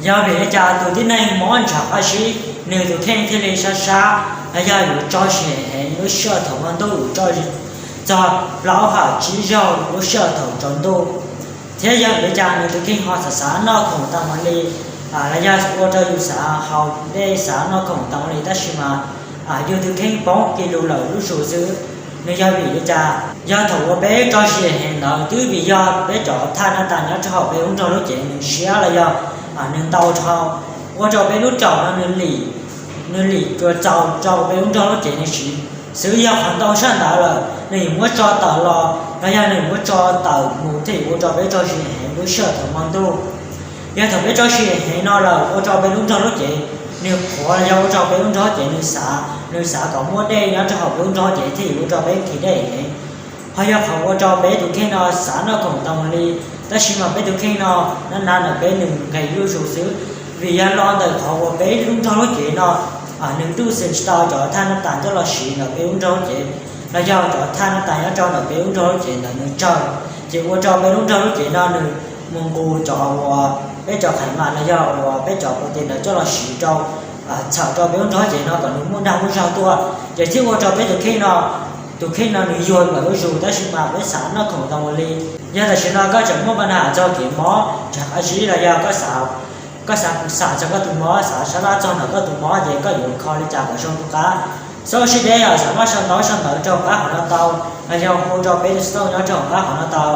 Yog vim li cas tus tib neeg mob ntshav qab zib nws tus kheej thiaj li sab sab, los yog yuav tso siav heev lub sij hawm thaum hmo ntuj, tso txog plaub hawm tsib zaug lub sij hawm thaum tsaus ntuj? Thiab yog vim li cas nws tus kheej ho xav xav noj khoom tas mus li, los yog ua rau yus xav haus dej xav noj khoom tas mus li, tab sis mas yus tus kheej poob ki lus lawm lub zus xwb? Nws yog vim li cas? Yog thaum uas peb tso siav heev ntawd twb vim yog peb cov thaj nab tas nyob rau hauv peb lub nroog lub cev nws siab los yog nws ntau dhau, ua rau peb lub raum no nws lim, nws lim tsuas txaus rau peb lub nroog lub cev nws siv xwb. Yog qhov ntau tshaj ntawd lawm nws yuav muab tso tawm los los yog nws yuav muab tso tawm mus thiaj yuav ua rau peb tso siav heev lub sij hawm thaum hmo ntuj. Yog thaum peb tso siav heev no lawm ua rau peb lub nroog lub cev nws qhuav los yog ua rau peb lub nroog lub cev nws xav, nws xav kom muaj dej nyob rau hauv peb lub nroog lub cev thiaj yuav ua rau peb nqhis dej heev. Ho yog qhov ua rau peb tus kheej no xav noj khoom tas mus li, tab sis mas peb tus kheej no nab nav ntawm peb nws nqis lub zus xwb. Vim yog los ntawm qhov uas peb lub nroog lub cev no nws ntuj xwm tsis tau cov thaj nab tas coj los siv ntawm peb lub nroog lub cev, los yog cov thaj nab tas nyob rau ntawm peb lub nroog lub cev ntawd nws tsawg, ces ua rau peb lub nroog lub cev no nws mus nqus cov uas peb cov khais mas los yog uas peb cov protein ntawd coj los siv rau, txhawm rau peb lub nroog lub cev no kom nws muaj dag muaj zog tuaj, ces thiaj ua rau peb tus kheej no, tus kheej no nws yuag lawm lub zus, tab sis mas peb xav noj khoom tas mus li. Yog tam sim no koj tseem muaj pa nag txog kev mob ntshav qab zib los yog koj xav, xav txog koj tus mob, xav sab laj txog ntawm koj tus mob, ces koj yuav kho li cas kom zoo tu qab? Xav ua si deb yog xav maj sau ntaub sau ntawv rau hauv qab hauv no tau, los yog hu rau peb tus xov tooj nyob rau hauv qab hauv no tau.